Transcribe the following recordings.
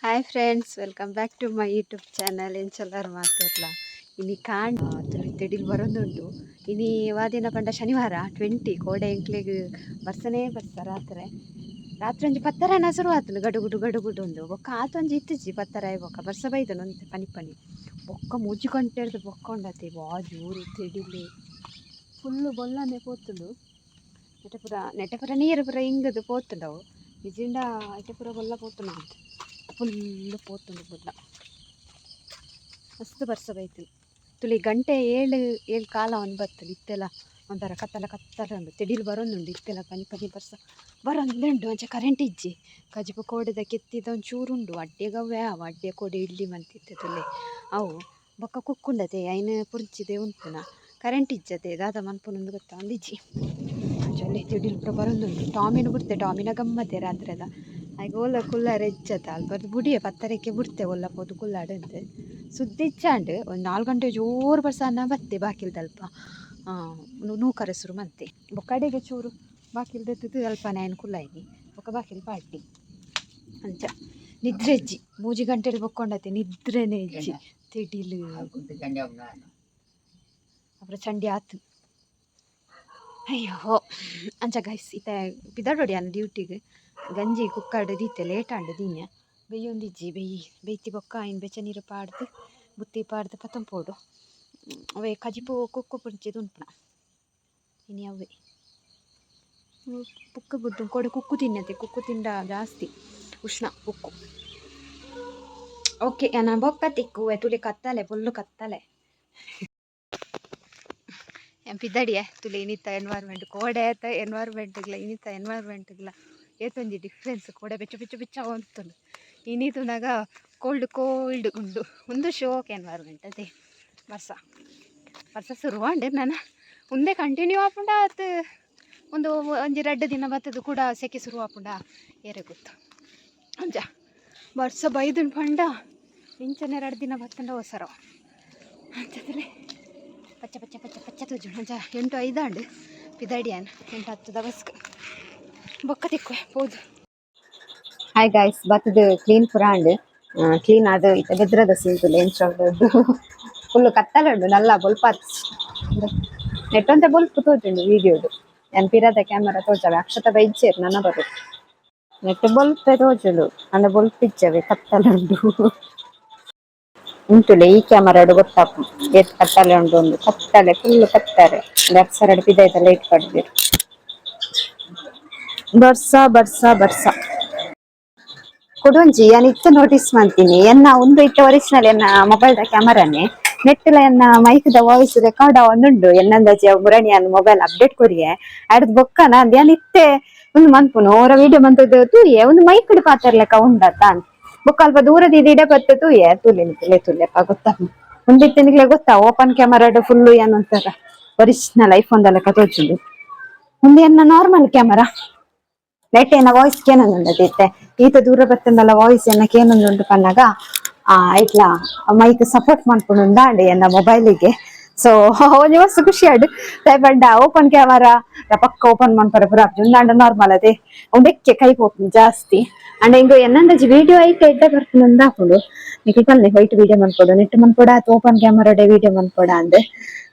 Hi friends, welcome back to my YouTube channel. ಎಂಚೊಲ್ಲಾರ್ ಮಾತೆರ್ಲ? ಇನಿ ಕಾಂಡ್ ತೆಡಿಲ್ ಬರೊಂದುಂಡು. ಇನಿ ವಾದಿನ ಪಂಡ ಶನಿವಾರ 20. ಕೋಡೆ ಎಂಕ್ಲೆಗ್ ಬರ್ಸನೇ ಬರ್ಸ. ರಾತ್ರೆ ರಾತ್ರಿ ಒಂಜಿ ಪತ್ತರನ ಶುರು ಆತುಂಡು ಗಡುಗುಡು ಗಡುಗುಡು ಉಂದು. ಬೊಕ್ಕ ಆತೊಂಜಿ ಇತ್ತಿಜಿ. ಪತ್ತರ ಬೊಕ್ಕ ಬರ್ಸ ಬೈದನು ಒಂತೆ ಪನಿ ಪನಿ. ಬೊಕ್ಕ 3 ಗಂಟೆರ್ದು ಬೊಕ್ಕ ಉಂಡತೆ ವಾ ಜೋರು ತೆಡಿಲು. ಫುಲ್ಲು ಬೊಲ್ಲನೆ ಪೋತುಂಡು. ನೆಟೆ ಪೂರ, ನೆಟೆ ಪೂರ ನೀರು ಪೂರ ಇಂಗುದು ಪೋತುಂಡವು. ಇಜಿಂಡ ಇತ್ತೆ ಪೂರ ಬೊಲ್ಲ ಪೋತುಂಡು, ಫುಲ್ಲು ಪೋತುಂಡು ಬೊಲ್ಲ. ಮಸ್ತ್ ಬರ್ಸ ಬೈತು ತುಲಿ. ಗಂಟೆ 7, 7:45 ಇತ್ತೆಲ್ಲ ಒಂಥರ ಕತ್ತಲ ಕತ್ತಲ ಉಂಡು. ತೆಡಿಲು ಬರೊಂದುಂಡು. ಇತ್ತೆಲ್ಲ ಪನಿ ಪನಿ ಬರ್ಸ ಬರೊಂದುಂಡು. ಅಂಚ ಕರೆಂಟ್ ಇಜ್ಜಿ. ಕಜಿಪು ಕೋಡೆದ ಕೆತ್ತಿದ ಒಂಚೂರು ಉಂಡು. ಅಡ್ಡೆಗ್ ಅವ್ವೆ ಅವು. ಅಡ್ಡೆ ಕೋಡೆ ಇಡ್ಲಿ ಮಂತಿತ್ತೆ ತುಲೆ. ಅವು ಬೊಕ್ಕ ಕುಕ್ಕುಂಡತೆ ಐನ್ ಪುರ್ಚಿದೆ ಉಂತುನ. ಕರೆಂಟ್ ಇಜ್ಜತೆ, ದಾದ ಮನ್ಪುನಂದು ಗೊತ್ತಾವೊಂದಿಜ್ಜಿ. ಅಂಚ ತೆಡಿಲು ಪೂರ ಬರೊಂದುಂಡು. ಟಾಮಿನ ಬುಡ್ತೆ, ಟಾಮಿನ ಗಮ್ಮತೆ ರಾತ್ರೆದ. ಐಕ್ ಓಲ ಕುಲ್ಲರೆ ಇಜ್ಜತ. ಅಲ್ಪ ಬುಡಿಯೆ, ಪತ್ತರಕ್ಕೆ ಬುಡ್ತೆ. ಒಲ್ಲ ಪೋದು ಕುಲ್ಲಾಡಂದ್. ಸುದ್ದಿ ಇಜ್ಜಾಂಡ್. ಒಂದು 4 ಗಂಟೆ ಜೋರು ಬರ್ಸ ಬತ್ತೆ. ಬಾಕಿಲ್ದಲ್ಪ ನೂಕರೆ ಶುರು ಮಂತೆ. ಬೊಕ್ಕ ಕಡೆಗೆ ಚೂರು ಬಾಕಿಲ್ ದೆತ್ತುದು ಅಲ್ಪನೆ ಐನ್ ಕುಲ್ಲಾಯಿನಿ. ಬೊಕ್ಕ ಬಾಕಿಲ್ ಪಾಡ್ಡಿ. ಅಂಚ ನಿದ್ರೆ ಇಜ್ಜಿ. 3 ಗಂಟೆಡ್ ಬೊಕ್ಕೊಂಡತೆ ನಿದ್ರೆನೇ ಇಜ್ಜಿ. ತೆಡಿಲು ಅப்புறம் ಚಂಡಿ ಆತು. ಅಯ್ಯೋ, ಅಂಚ ಗೈಸ್, ಇತ್ತೆ ಪಿದಡೊಡಿ ಯಾನ್ ಡ್ಯೂಟಿಗ್. ಗಂಜಿ ಕುಕ್ಕರ್ಡ್ ದೀತೆ. ಲೇಟ್ ಆಂಡ್ ದೀನ್ಯ. ಬೆಯ್ಯೊಂದಿಜ್ಜಿ. ಬೆಯ್ಯಿ ಬೆಯ್ತಿ ಬೊಕ್ಕ ಐನ್ ಬೆಚ್ಚ ನೀರು ಪಾಡ್ದು, ಬುತ್ತಿ ಪಾಡ್ದು ಪತ್ತೊಂಪೋಡು. ಅವೇ ಕಜಿಪು ಕುಕ್ಕು ಪುಂಚಿದ್ ಉನ್ಪುನ ಇನಿ. ಅವೇ ಪುಕ್ಕು ಬುಡ್ಡು ಕೋಡೆ ಕುಕ್ಕು ತಿನ್ನತೆ. ಕುಕ್ಕು ತಿಂಡ ಜಾಸ್ತಿ ಉಷ್ಣ ಕುಕ್ಕು. ಓಕೆ, ಯಾನ ಬೊಕ್ಕ ತಿಕ್ಕುವೆ. ತುಲಿ ಕತ್ತಲೆ, ಫುಲ್ಲು ಕತ್ತಲೆ. ಪಿದಡಿಯೆ. ತುಲಿ ಇನಿತ ಎನ್ವೈರ್ಮೆಂಟ್, ಕೋಡೆ ಆತ ಎನ್ವೈರ್ಮೆಂಟ್ಗ್ಲ ಇನಿತ ಎನ್ವೈರ್ಮೆಂಟ್ಗ್ಲ ಏತೊಂಜಿ ಡಿಫ್ರೆನ್ಸ್. ಕೋಡೆ ಬೆಚ್ಚ ಬೆಚ್ಚ ಬೆಚ್ಚ ಆವೊಂತುಂಡು. ಇನಿ ತೂನಗ ಕೋಲ್ಡ್ ಕೋಲ್ಡ್ ಉಂಡು. ಉಂದು ಶೋಕ್ ಎನ್ವೈರ್ಮೆಂಟ್ ಅದೇ. ಬರ್ಸ ಬರ್ಸ ಶುರುವಾಂಡ್. ನನ ಉಂದೆ ಕಂಟಿನ್ಯೂ ಆಪುಂಡ, ಅತ್ ಒಂದು ಒಂಜಿ ರಡ್ಡ್ ದಿನ ಬತ್ತದು ಕೂಡ ಸೆಕೆ ಶುರು ಆಪುಂಡ, ಏರೆ ಗೊತ್ತು. ಅಂಚ ಬರ್ಸ ಬೈದುಂಡು ಪಂಡ ಇಂಚನೆ 2 ದಿನ ಬತ್ತಂಡ ಒಸರ. ಅಂಚದಲೆ ಪಚ್ಚ ಪಚ್ಚ ಪಚ್ಚ ಪಚ್ಚ ತೋಜುಂಡು. ಅಂಚ 8:05 ಆಂಡ್. ಪಿದಡಿಯಾನ್ 8:10ದ ಬಸ್ಕ್. ಬೊಕ್ಕ ತಿಕ್ಕುವೆ ಪೋದು. ಹಾಯ್ ಗಾಯ್ಸ್, ಬತ್ತದು ಕ್ಲೀನ್ ಪುರ ಆಂಡ್. ಕ್ಲೀನ್ ಆದ್ ಇತ್ತೆ ಬೆದ್ರದ ಸೀನ್ ತುಲೆ ಎಂಚ ಉಂಡು. ಫುಲ್ ಕತ್ತಲೆ ಉಂಡು. ನಲ್ಲ ಬೊಲ್ಪಾತ್ ನೆಟ್ಟೊಂತೆ ಬೊಲ್ಪು ತೋಜುಂಡು ವಿಡಿಯೋಡು. ಯಾನ್ ಪಿರದ ಕ್ಯಾಮರಾ ತೋಜವೆ. ಅಕ್ಷತ ಬೈಜೇರ್ ನನ ಬರು. ನೆಟ್ ಬೊಲ್ಪೆ ತೋಜುಂಡು ಅಂಡ ಬೊಲ್ಪು ಇಜ್ಜವೆ, ಕತ್ತಲೆ ಉಂಡು. ಉಂಟುಲೆ, ಈ ಕ್ಯಾಮರಾಡ್ ಗೊತ್ತಾಪು ಏತ್ ಕತ್ತಲೆ ಉಂಡು. ಒಂದು ಕತ್ತಲೆ, ಫುಲ್ ಕತ್ತಲೆ. ಅಪ್ಸರಡ್ ಪಿದಾಯ್ತ ಲೈಟ್ ಪಾಡ್ದೆರ್. ಬರ್ಸ ಬರ್ಸ ಬರ್ಸ. ಕುಡೊಂಜಿ ಯಾನ್ ಇತ್ತೆ ನೋಟಿಸ್ ಮಾಡ್ತೀನಿ. ಎನ್ನ ಒಂದು ಇತ್ತೆ ಒರಿಜಿನಲ್ ಎನ್ನ ಮೊಬೈಲ್ ದ ಕ್ಯಾಮರಾನೆ. ನೆಟ್ಟಲ ಎನ್ನ ಮೈಕ್ ದ ವಾಯ್ಸ್ ರೆಕಾರ್ಡ್ ಆವೊಂದುಂಡು. ಎನ್ನಂದಾಜಿ ಮುರಣಿ ಯಾನ್ ಮೊಬೈಲ್ ಅಪ್ಡೇಟ್ ಕೊರಿಯೆ. ಅಡ್ದ್ ಬೊಕ್ಕನ ಯಾನ್ ಇತ್ತೆ ಒಂದು ಮನ್ಪುನು. ಓರ ವಿಡಿಯೋ ಮಂತದ್ದು ತೂಯೆ, ಒಂದು ಮೈಕ್ ಪಾತೆರ್ಲೆಕ್ಕ ಉಂಡತ್ತ. ಬೊಕ್ಕ ಅಲ್ಪ ದೂರದ ಇಡೆ ಬತ್ತ ತೂಯೆ. ತೂಲೆ ತುಲೆ ತುಲೆಪ್ಪ, ಗೊತ್ತಾ ಉಂದಿತ್ತೆ ನಿಕ್ಲೆ ಗೊತ್ತಾ? ಓಪನ್ ಕ್ಯಾಮರಾಡ್ ಫುಲ್ ಏನಂತಾರ ಒರಿಜಿನಲ್ ಐಫೋನ್ ದ ಲೆಕ್ಕ ತೋಜುಂಡು. ಉಂದು ಎನ್ನ normal camera. Light ಏನ ವಾಯ್ಸ್ ಕೇನೊಂದುಂಡು ಇತ್ತೆ. ಈತ ದೂರ ಬತ್ತಂದಲ್ಲ ವಾಯ್ಸ್ ಎನ್ನ ಕೇನೊಂದುಂಡು ಪನ್ನಗ ಐಟ್ಲಾ ಮೈಕ್ ಸಪೋರ್ಟ್ ಮನ್ಪುಂಡು ಉಂದಾಂಡ್ ಎನ್ನ ಮೊಬೈಲಿಗೆ. ಸೊ ಒಂಜಿ ಮಸ್ತ್ ಖುಷಿ ಆಂಡ್. ಪಂಡ ಓಪನ್ ಕ್ಯಾಮರಾ ಪಕ್ಕ ಓಪನ್ ಮನ್ಪರೆ ಪುರ ಉಂದಾಂಡ ನಾರ್ಮಲ್ ಅದೇ. ಉಂದೆಕ್ಕೆ ಕೈ ಪೋಪುಂಡು ಜಾಸ್ತಿ. ಅಂಡ ಇಂಗ ಎನ್ನಂದಜಿ ವಿಡಿಯೋ ಐಟ್ ಎಡ್ಡೆ ಬರ್ಪುಂಡು ಅಂದಾಪುಂಡು. ನಿಕುಲು ಪನ್ಲೆ, ವೈಟ್ ವಿಡಿಯೋ ಮನ್ಪೊಡು ನೆಟ್ ಮನ್ಪೊಡ ಅಥವಾ ಓಪನ್ ಕ್ಯಾಮರಾಡೆ ವಿಡಿಯೋ ಮನ್ಪೊಡ ಅಂದ್.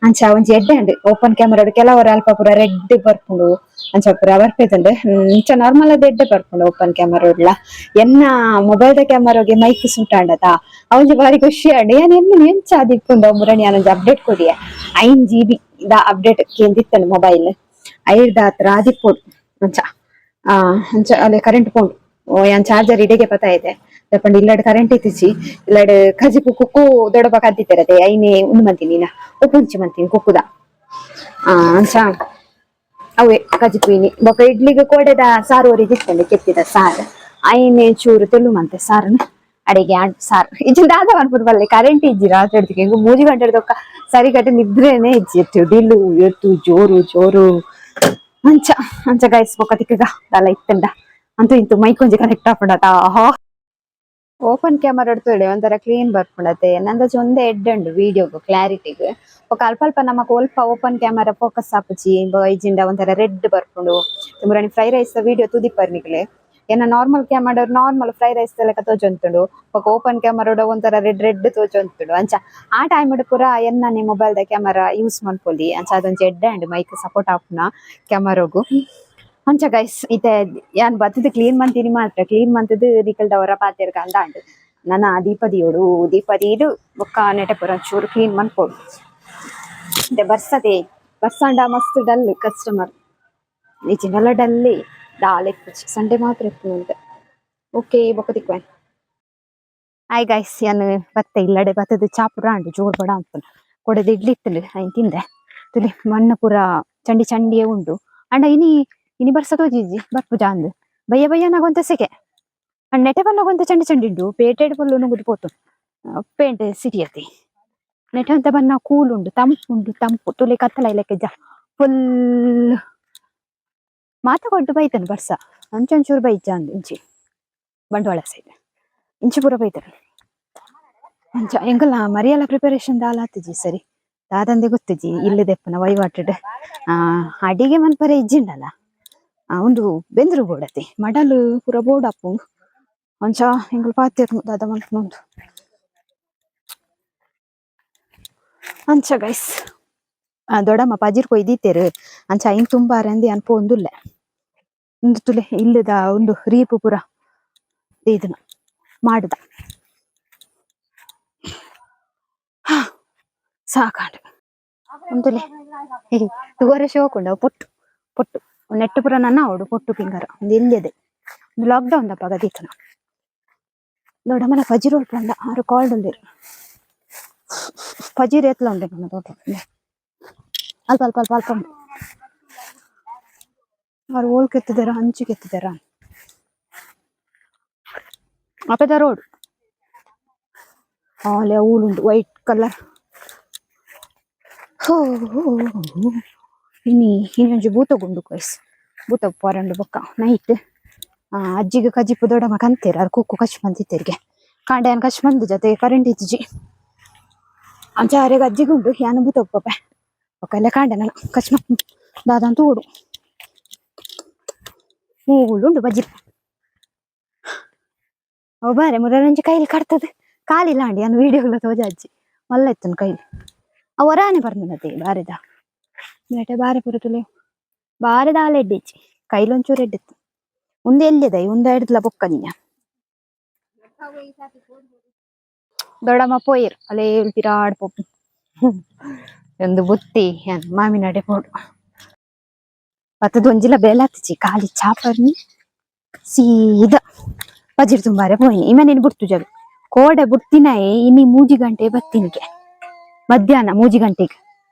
ಅಂಚ ಒಂಜಿ ಎಡ್ಡೆ ಅಂಡ್ ಓಪನ್ ಕ್ಯಾಮರಾಡ್ ಕೆಲವರು ಅಲ್ಪ ಪೂರ ರೆಡ್ ಬರ್ಪುಂಡು, ಅಂಚ ಪೂರ ಬರ್ಪೇತುಂಡು. ಇಂಚ ನಾರ್ಮಲ್ ಅದ್ ಎಡ್ಡೆ ಬರ್ಪುಂಡು ಓಪನ್ ಕ್ಯಾಮರಾಡ್ಲ. ಎನ್ನ ಮೊಬೈಲ್ ದ ಕ್ಯಾಮರಾಗೆ ಮೈಕ್ ಸೂಟ್ ಆಂಡತ, ಅವಂಜಿ ಬಾರಿ ಖುಷಿ ಆಂಡ್. ಯಾನ್ ಎನ್ನ ಎಂಚ ಆದಿಪ್ಪುಂಡು ಮುರಣಿ. ಯಾನೊಂಜಿ ಅಪ್ಡೇಟ್ ಕೊರಿಯೆ. 5 ಜಿಬಿ ದ ಅಪ್ಡೇಟ್ ಕೇಂದಿತ್ತಂಡು ಮೊಬೈಲ್. ಐರ್ದ ಹತ್ರ ಆದಿಪ್ಪೊಡು. ಅಂಚ ಅಂಚ ಅಲ್ಲೇ ಕರೆಂಟ್ ಪೋಂಡು. ಯಾನ್ ಚಾರ್ಜರ್ ಇಡೆಗೆ ಪತ ಇದೆ ಪಂಡ ಇಲ್ಲಡ್ ಕರೆಂಟ್ ಇತ್ತಿಜಿ. ಇಲ್ಲಡ್ ಕಜಿಪು ಕುಕ್ಕು ದೊಡಪ ಕದ್ದಿತ್ತಿರತೆ. ಐನೆ ಉಂದು ಮಂತೀನಿ ನಾ, ಉಪ್ಪುಂಚಿ ಮಂತೀನಿ ಕುಕ್ಕುದ. ಅಂಚ ಅವೇ ಕಜಿಪು ಇನಿ. ಬೊಕ ಇಡ್ಲಿಗೆ ಕೋಡೆದ ಸಾರು ಒರಿದಿತ್ತಂಡೆ, ಕೆತ್ತಿದ ಸಾರು. ಐನೆ ಚೂರು ತೆಲ್ಲು ಮಂತೆ ಸಾರುನ. ಅಡಿಗೆ ಸಾರು ಇಜ್ಜಿಂದ ದಾದ ಮನ್ಪುಡು ಬಲ್ಲೆ. ಕರೆಂಟ್ ಇಜ್ಜಿ. ರಾತ್ರಿ ಹಿಡ್ದಿಗೆ ಹೆಂಗು 3 ಗಂಟೆ ದೊಕ್ಕ ಸರಿ ಗಟ್ಟೆ ನಿದ್ರೆನೆ ಇಜ್ಜಿ. ಎತ್ತು ಡಿಲ್ಲು ಎತ್ತು ಜೋರು ಜೋರು. ಅಂಚ ಅಂಚ ಗೈಸ್, ಬೊಕ್ಕ ತಿಕ್ಕಗ ದಾಲ ಇತ್ತಂಡ ಅಂತೂ ಇಂತು ಮೈಕ್ ಒಂಜಿ ಕನೆಕ್ಟ್ ಆಪುಂಡತ. ಆಹಾ, ಓಪನ್ ಕ್ಯಾಮರಾ ತೋಡೆ ಒಂಥರ ಕ್ಲೀನ್ ಬರ್ಪುಂಡತೆ. ನಂದಜಿ ಒಂದೇ ಎಡ್ಡೆ ಉಂಡು ವಿಡಿಯೋಗು ಕ್ಲಾರಿಟಿಗ್. ಬೊಕ ಅಲ್ಪ ಅಲ್ಪ ನಮಕ್ ಒಲ್ಪ open camera focus ಆಪುಜಿ. ಇಜಿಂಡ ಒಂಥರ ರೆಡ್ ಬರ್ಪುಂಡು. ಮುರಣಿ fried rice video ತುದಿಪ್ಪರ್ ನಿಕ್ಲೆ. ಎನ್ನ normal camera normal fry rice ಲೆಕ್ಕ ತೋಜೊಂತುಂಡು. ಬೊಕ ಓಪನ್ ಕ್ಯಾಮರಾ ಒಂಥರ ರೆಡ್ ರೆಡ್ ತೋಜೊಂತುಂಡು. ಅಂಚ ಆ ಟೈಮ್ ಪೂರ ಎನ್ನನೆ ಮೊಬೈಲ್ ದ ಕ್ಯಾಮರಾ ಯೂಸ್ ಮನ್ಪೊಲಿ. ಅಂಚ ಅದೊಂಜಿ ಎಡ್ಡೆ ಅಂಡ್ ಮೈಕ್ ಸಪೋರ್ಟ್ ಆಪುನ ಕ್ಯಾಮರಾಗು. ಅಂಚ ಗೈಸ್, ಇತ್ತೆ ಯಾನ್ ಬತ್ತದ್ ಕ್ಲೀನ್ ಮಂತಿನಿ ಮಾತ್ರ. ಕ್ಲೀನ್ ಮಂತುದು ನಿಕಲ್ಡ ಒರ ಪಾತೆರ್ಗ ಅಂದಾಂಡ್. ನನ ದೀಪ ದೀಯೋಡು. ದೀಪ ದೀದ್ ಬೊಕ್ಕ ನೆಟೆ ಪೂರ ಚೂರು ಕ್ಲೀನ್ ಮನ್ಪೊಡು. ಇತ್ತೆ ಬರ್ಸದೆ. ಬರ್ಸಂಡ ಮಸ್ತ್ ಡಲ್ ಕಸ್ಟಮರ್. ನಿಜಿಂಡಲ ಡಲ್ಲಿ ದಾಲ ಇಪ್ಪುಜಿ. ಸಂಡೆ ಮಾತ್ರ ಇಪ್ಪುನಂತೆ. ಓಕೆ, ಬೊಕ್ಕ ತಿಕ್ಕುವೆ. ಹಾಯ್ ಗೈಸ್, ಯಾನ್ ಬತ್ತೆ. ಇಲ್ಲಡೆ ಬತ್ತದ ಚಾಪುರ ಅಂಡು ಜೋರ್ ಬಡ ಅನ್ಪುನ ಕೊಡದು ಇಡ್ಲಿ ಇತ್ತುಂಡು, ಐನ್ ತಿಂದೆ. ತುಲಿ ಮಣ್ಣು ಪೂರ ಚಂಡಿ ಚಂಡಿಯೇ ಉಂಡು. ಅಂಡ ಇನಿ ಇನಿ ಬರ್ಸ ತೋಜಿಜ್ಜಿ, ಬರ್ಪುಜ ಅಂದ್. ಬಯ್ಯ ಬಯ್ಯನಾಗ ಸೆಕೆ. ಅಂಡ್ ನೆಟೆ ಬನ್ನಗ ಚಂಡಿ ಚಂಡಿ ಉಂಡು. ಪೇಟೆಡ್ ಫುಲ್ ನುಗ್ಗುದು ಪೋತು ಪೇಂಟೆ ಸಿಟಿ ಅತಿ. ನೆಟೆ ಅಂತ ಬನ್ನ ಕೂಲ್ ಉಂಡು, ತಂಪು ಉಂಡು, ತಂಪು. ತುಲಿ ಕತ್ತಲ ಇಲ್ಲಕ್ಕೆ ಫುಲ್ ಮಾತ ಕೊಟ್ಟು ಬೈತಾನೆ ಬರ್ಸ. ಅಂಚೊಂಚೂರು ಬೈಜ ಅಂದ್. ಇಂಚಿ ಬಂಟ್ವಾಳ ಸೈಡ್ ಇಂಚಿ ಪೂರ ಬೈತಾರೆ. ಅಂಚ ಎಂಕಲ್ನ ಮರಿಯಲ ಪ್ರಿಪರೇಷನ್ ದಾಲ ಆತಿಜಿ ಸರಿ. ದಾದಂದೆ ಗೊತ್ತಿಜಿ. ಇಲ್ಲದೆಪ್ಪನ ವಹಿವಾಟಡ್ ಅಡಿಗೆ ಮನ್ಪರೆ ಇಜ್ಜಿಂಡಲ. ಉಂದು ಬೆಂದ್ರು ಬೋಡತಿ, ಮಡಲ್ ಪೂರ ಬೋಡಪ್ಪು. ಅಂಚ ಎಂಕುಲು ಪಾತೆರ್ ದಾದ ಮನ್ಪುನ. ಅಂಚ ಗೈಸ್, ದೊಡಮ್ಮ ಪಜಿರ್ ಕೊಯ್ದಿತ್ತೇರು. ಅಂಚ ಐನ್ ತುಂಬಾರೆ ಅಂದ್ ಯಾನ್ ಪೋಂದುಲ್ಲೆ. ಉಂದು ತುಲೆ, ಇಲ್ಲದ ಒಂದು ರೀಪು ಪೂರ ಇದನ್ನ ಮಾಡುದ. ಸಾಕಾಂಡ್. ಉಂತುಲೆ ತುವರೆ ಶೋಕುಂಡ. ಪೊಟ್ಟು ಪೊಟ್ಟು ನೆಟ್ಟು ಪೂರ ನನ್ನ ಅವಡು ಪೊಟ್ಟು ಪಿಂಗರ. ಒಂದು ಎಲ್ಲಿದೆ ಒಂದು ಲಾಕ್ ಡೌನ್ ದಪ್ಪ ಗದೀತನ. ದೊಡ್ಡಮ್ಮನ ಪಜಿರ್ ಉಲ್ಪಂಡ ಆರು ಕಾಲ್ಡ್ ಉಲ್ಲೇರು. ಪಜಿರ್ ಎತ್ಲ ಉಂಡೆ ನನ್ನ ತೋಟ. ಅಲ್ಪ ಅಲ್ಪ ಅಲ್ಪ ಅಲ್ಪ ಉಂಡು. ಆರು ಓಲ್ ಕೆತ್ತಿದಾರ, ಹಂಚು ಕೆತ್ತಿದಾರ. ಅಪೆದ ರೋಡ್ ಆಲೆ ಉಂಡು, ವೈಟ್ ಕಲರ್. ಹೋ, ಇನಿ ಇನ್ನೊಂಜಿ ಭೂತ ಗುಂಡು ಗೈಸ್. ಭೂತ ಪೋರಂಡು ಬೊಕ್ಕ ನೈಟ್. ಅಜ್ಜಿಗೆ ಕಜಿಪು ದೊಡಮ್ಮ ಕಂತೇರು. ಅರ್ ಕುಕ್ಕು ಕಚ್ ಮಂತಿತ್ತೆರಿಗೆ. ಕಾಂಡೆ ಯಾನ್ ಕಚ್ ಮಂದು ಜೊತೆಗೆ ಕರೆಂಟ್ ಇತ್ತಿಜಿ. ಅಂಚ ಅರೆಗ್ ಅಜ್ಜಿಗೆ ಉಂಡು, ಯಾನ್ ಭೂತ ಪೋಪೆ. ಬೊಕ್ಕ ಎಲ್ಲ ಕಾಂಡೆ ನನ ಕಚ್ ದಾದಂತ ಓಡು ಮೂಲು ಉಂಡು ಬಜ್ಜಿ. ಅವು ಬಾರೆ ಮುರರಂಜಿ ಕೈಲಿ ಕಟ್ತದೆ. ಕಾಲಿಲ್ಲ ಅಂಡಿ. ಯಾನ್ ವೀಡಿಯೋಗಳ ತೋಜ ಅಜ್ಜಿ ಮಲ್ಲ ಇತ್ತನು ಕೈಲಿ. ಅವು ಒರಾನೆ ಬರ್ನದೆ ಬಾರೆದ ಮೇಟೆ ಬಾರೆ ಪೂರ ತುಲೆ. ಬಾರೆ ದಾಲ ಎಡ್ಡಿಜ್ಜಿ, ಕೈಲೊಂಚೂರು ಎಡ್ಡಿತ್ತು. ಉಂದು ಎಲ್ಲಿದೆ? ಉಂದು ಹಿಡ್ದ್ಲ ಬೊಕ್ಕ ನೀ ದೊಡ್ಡಮ್ಮ ಪೋಯಿರ್. ಅಲ್ಲೇ ಪಿರಾಡ್ ಪೋಪು. ಒಂದು ಬುತ್ತಿ ಯಾನ್ ಮಾಮಿನಡೆ ಪೋಡು. ಬತ್ತದ ಒಂಜಿಲ ಬೇಲಾತಿಚಿ. ಖಾಲಿ ಚಾಪರ್ನಿ ಸೀದಾ ಪಜಿರ್ ತುಂಬಾರೆ ಪೋಯಿನಿ. ಇಮನೇನು ಬುಡ್ತು ಜಗ ಕೋಡೆ ಬುಡ್ತಿನಾಯೆ. ಇನಿ 3 ಗಂಟೆ ಬತ್ತಿನಿಗೆ, ಮಧ್ಯಾಹ್ನ 3 ಗಂಟೆಗೆ.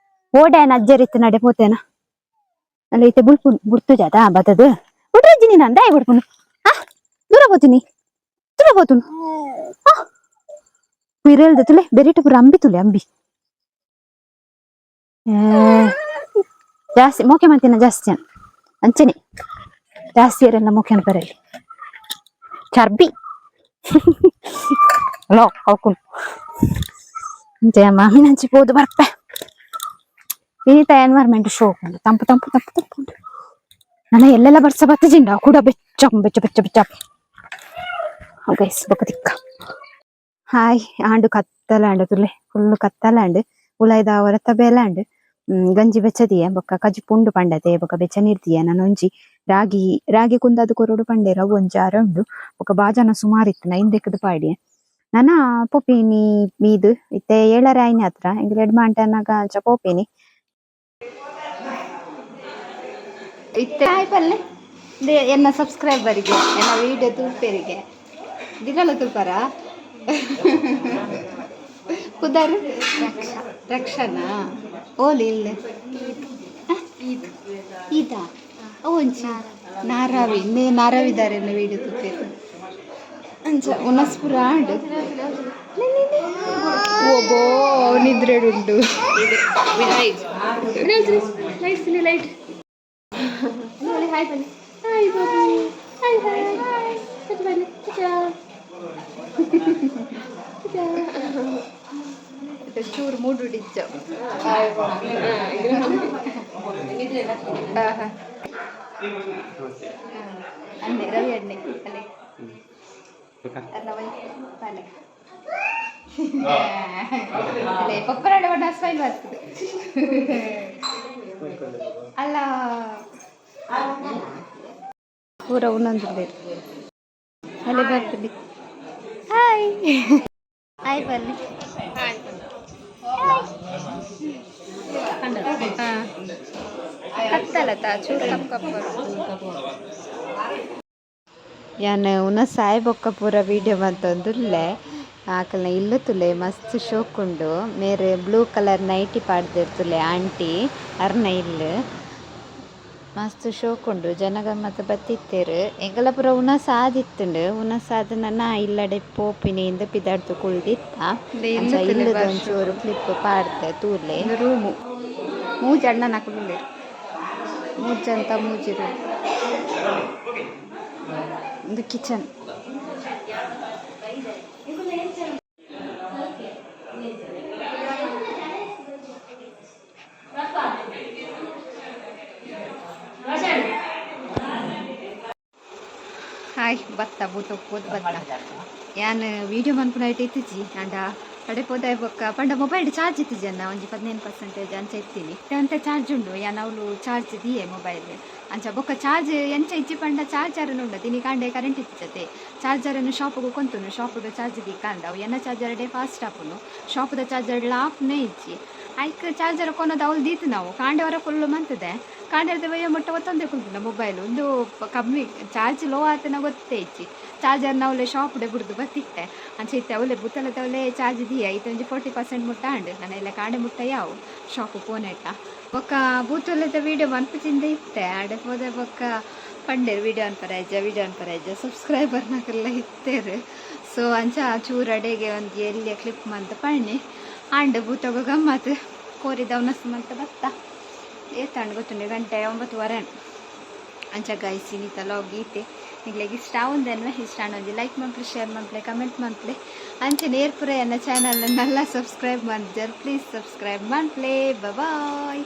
ಓಡೆ ಅಜ್ಜರಿತ್ತು ನಡೆ ಪೋತೇನ ಅಲ್ಲ. ಇತ್ತೆ ಬುಲ್ಪು ಬುಡ್ತು ಜಾತ ಬತ್ತದ ಬುಡ್ರಜ್ಜಿ. ನೀನು ಅಂದಾಯ ಬುಡ್ಪುನು. ಹಾ, ದೂರ ಪೋತೀನಿ, ದೂರ ಪೋತುನು. ಕುಯಿರೇಳ್ದ ತುಲೆ ಬೆರಿಟ ಪೂರ ಅಂಬಿ ತುಲೆ ಅಂಬಿ. ಜಾಸ್ತಿ ಮೋಕೆ ಮಂತಿನ ಜಾಸ್ತಿ ಜನ ಅಂಚನೆ ಜಾಸ್ತಿ ಏರೆಲ್ಲ ಮೋಕೆನ ಬರಲಿ ಚರ್ಬಿ ಹಲೋ ಅವಕುನ್. ಅಂಚೆ ಮಾಮಿನ ಅಂಚಿ ಪೋದು ಬರ್ಪೆ. ಈತ ಎನ್ವೈರ್ಮೆಂಟ್ ಶೋಕ್ ಉಂಡು. ತಂಪು ತಂಪು ತಂಪು ತಂಪು ಉಂಟು. ನನ್ನ ಎಲ್ಲೆಲ್ಲ ಬರ್ಸ ಬತ್ತಜಿಂಡ ಕೂಡ ಬೆಚ್ಚ ಬೆಚ್ಚ ಬೆಚ್ಚ ಬೆಚ್ಚ. ಗೈಸ್, ಬೊಕ್ಕ ತಿಕ್ಕ. ಹಾಯ್, ಆಂಡು ಕತ್ತಲ ಅಂಡು ತುಲೆ. ಫುಲ್ ಕತ್ತಲ ಅಂಡು. ಉಲಾಯ್ದ ಹೊರತ ಬೇಲೆ ಅಂಡು. ಗಂಜಿ ಬೆಚ್ಚದಿಯ ಬೊಕ್ಕ ಕಜಿ ಪುಂಡು ಪಂಡತೆ. ಬೊಕ್ಕ ಬೆಚ್ಚ ನೀರ್ದಿಯ. ನಾನೊಂಜಿ ರಾಗಿ ರಾಗಿ ಕುಂದಾದು ಕೊರೊಡು ಪಂಡೇರ. ಅವು ಒಂಜಿ ಅರ ಉಂಡು. ಬೊಕ್ಕ ಬಾಜನ ಸುಮಾರು ಇತ್ತು ನೈನ್ ದೆಕ್ಕದ ಪಾಡಿ. ನನ ಪೋಪಿನಿ ಮೀದು. ಇತ್ತೆ 7:30 ಆಯ್ನ ಹತ್ರ ಎಂಕ್ ರೆಡ್ ಮಾಂಟನಾಗ ಅಂಚ ಪೋಪಿನಿ. ಇತ್ತೆ ಹಾಯ್ ಪಲ್ಲೆ ಎನ್ನ ಸಬ್ಸ್ಕ್ರೈಬರಿಗೆ, ಎನ್ನ ವೀಡಿಯೋ ತೂಪೆರಿಗೆ. ದಿನಲ ತೂಪರ? ಪುದರ್ ರಕ್ಷನಾ? ಓಲಿ ಇಲ್ಲ ಈತ ಒಂಚಿ ನಾರಾವಿ ನೇ ನಾರಾವಿದಾರೆಲ್ಲ ವೀಡಿಯೋ ತೂಪೆರ್. ಅಂಚ ಉನಸ್ ಪೂರ ಆಂಡ್. ಓಬೋ, ನಿದ್ರೆಡ್ ಉಂಡು. ಲೈಟ್ ಹಾಯ್ ಬನ್ನಿ. Hi Babu, hi hi hi. ಬನ್ನಿ. ಚೂರು ಮೂಡು ಡಿಚ್ಚ. ಅಣ್ಣೆ, ರವಿ ಅಣ್ಣೆ ಅಲ್ಲೇ. ಅರ್ನ ವೈಫ್ ಬಾಲೆ. ಅಲ್ಲೇ ಪಪ್ಪರಾಡ ಬಣ್ಣ ಸ್ಮೈಲ್ ಬರ್ತದೆ ಅಲ್ಲ. ಪೂರ ಉನ್ನೊಂದು ಅಲ್ಲೇ ಬರ್ತದೆ. ಹಾಯ್ ಹಾಯ್, ಬನ್ನಿ. ಹಾಂ, ಕತ್ತಲತ್ತ ಚೂರು ಕಪ್ ಕಪ್. ಯಾನ್ ಉನ ಸಾಯಿ ಬೊಕ್ಕ ಪೂರ ವೀಡಿಯೋ ಮಂತೊಂದುಲ್ಲೆ. ಆಕಲ್ನ ಇಲ್ಲು ತೂಲೆ, ಮಸ್ತ್ ಶೋಕುಂಡು. ಮೇರ್ ಬ್ಲೂ ಕಲರ್ ನೈಟಿ ಪಾಡ್ದಿರ್ತುಲೆ ಆಂಟಿ. ಅರ್ನ ಇಲ್ಲು ಮಸ್ತ್ ಶೋಕುಂಡು. ಜನಗ ಮಾತ ಬತ್ತಿತ್ತೆರ್. ಎಂಕಲ್ನ ಪೂರ ಉನಸ್ ಆದಿತ್ತುಂಡು. ಉನಸ್ ಆದ್ ನನ ಇಲ್ಲಡೆ ಪೋಪಿನಿ ಇಂದ್ ಪಿದಾಡ್ದ್ ಕುಲ್ದಿತ್ತ. ಅಂಚ ಇಲ್ಲದ ಒಂಚೂರು ಕ್ಲಿಪ್ ಪಾಡ್ದೆ, ತೂಲೆ. ರೂಮು. ಮೂಜಿ ಅಣ್ಣನಕುಲು ಉಲ್ಲೆರ್. ಮೂಜಿ ಅಂತ ಮೂಜಿ ರೂಮ್. ಒಂದು ಕಿಚನ್. ಹಾಯ್, ಬತ್ತ ಬೂತ ಪೋದು ಬತ್ತ. ಯಾನ್ ವೀಡಿಯೋ ಮನ್ಪುನ ಇತ್ತಿಜಿ. ಆಂಡ ಕಡೆ ಪೋದಾಯ್ ಬೊಕ್ಕ ಪಂಡ ಮೊಬೈಲ್ ಚಾರ್ಜ್ ಇತ್ತಿಜಿ ಅನ್ನ. ಒಂಜಿ 15% ಅಂಚ ಇತ್ತೀನಿ. ಅಂತೆ ಚಾರ್ಜ್ ಉಂಡು. ಯಾನ್ ಅವ್ಲು ಚಾರ್ಜ್ ದಿಯೆ ಮೊಬೈಲ್. ಅಂಚ ಬೊಕ್ಕ ಚಾರ್ಜ್ ಎಂಚ ಇಜ್ಜಿ ಪಂಡ ಚಾರ್ಜರ್ ಉಂಡು. ದಿನಿ ಕಾಂಡೆ ಕರೆಂಟ್ ಇತ್ತಿಜತೆ. ಚಾರ್ಜರನ್ನು ಶಾಪುಗು ಕೊಂತುನು, ಶಾಪುಡು ಚಾರ್ಜ್ ದೀಕಾಂದ. ಅವು ಎನ್ನ ಚಾರ್ಜರ್ ಡೇ ಫಾಸ್ಟ್ ಆಪುನು, ಶಾಪುದ ಚಾರ್ಜರ್ ಆಪ್ನೇ ಇಜ್ಜಿ. ಐಕ್ ಚಾರ್ಜರ್ ಕೊನೊದು ಅವ್ಲು ದೀತು. ನಾವು ಕಾಂಡೆ ವರ ಫುಲ್ ಮಂತದೆ. ಕಾಂಡೆ ವಯ್ಯ ಮುಟ್ಟ ಒತ್ತೊಂದೇ ಕುಲ್ತಿನ ಮೊಬೈಲ್. ಒಂದು ಕಮ್ಮಿ ಚಾರ್ಜ್ ಲೋ ಆತನ ಗೊತ್ತೇ ಇಜ್ಜಿ. ಚಾರ್ಜರ್ ಅವಲೆ ಶಾಪ್ಡೆ ಬುಡ್ದು ಬತ್ತಿತ್ತೆ. ಅಂಚ ಇತ್ತೆ ಅವಲೆ ಬುತ್ತಲದವಲೆ ಚಾರ್ಜ್ ದಿಯ. ಇತ್ತೆ ಒಂಜಿ 40% ಮುಟ್ಟ ಆಂಡ್. ನಾನು ಎಲ್ಲ ಕಾಂಡೆ ಮುಟ್ಟ ಯಾವು ಶಾಪ್ ಪೋನೆಟ್ಟ. ಬೊಕ್ಕ ಬೂತೊಲೆದ ವೀಡಿಯೋ ಮನ್ಪುಜಿಂದ ಇತ್ತೆ. ಆಡೆ ಪೋದೆ ಬೊಕ್ಕ ಪಂಡೇರ್ ವೀಡಿಯೋ ಅನ್ಪರಾಯ್ಜ, ವೀಡಿಯೋ ಅನ್ಪರಾಯ್ಜ. ಸಬ್ಸ್ಕ್ರೈಬರ್ ನಕಲ್ಲ ಇತ್ತೇರು. ಸೊ ಅಂಚ ಚೂರು ಅಡೆಗೆ ಒಂದು ಎಲ್ಲಿಯ ಕ್ಲಿಪ್ ಮಂತ ಪಣ್ಣಿ ಆಂಡ್. ಬೂತೊಗ ಗಮ್ಮತ್ ಕೋರಿದ ಉನಸ್ ಮಂತ ಬತ್ತ. ಏತಂಡ್ ಗೊತ್ತುಂಡೆ, ಗಂಟೆ 9:30. ಅಂಚ ಗೈಸ್, ಇನಿತ ವ್ಲಾಗ್ ಈತೆ. ನಿಗ್ಲೆಗ್ ಇಷ್ಟ ಆವುಂದೆನ್ವೆ. ಇಷ್ಟ ಆಂಡ ಒಂಜಿ ಲೈಕ್ ಮನ್ಪುಲೆ, ಶೇರ್ ಮನ್ಪುಲೆ, ಕಮೆಂಟ್ ಮನ್ಪುಲೆ. ಅಂಚನೆ ಏರ್ಪುರ ಎನ್ನ channel Nalla subscribe ಮಲ್ಜರ್, please subscribe ಮನ್ಪುಲೆ. Boy.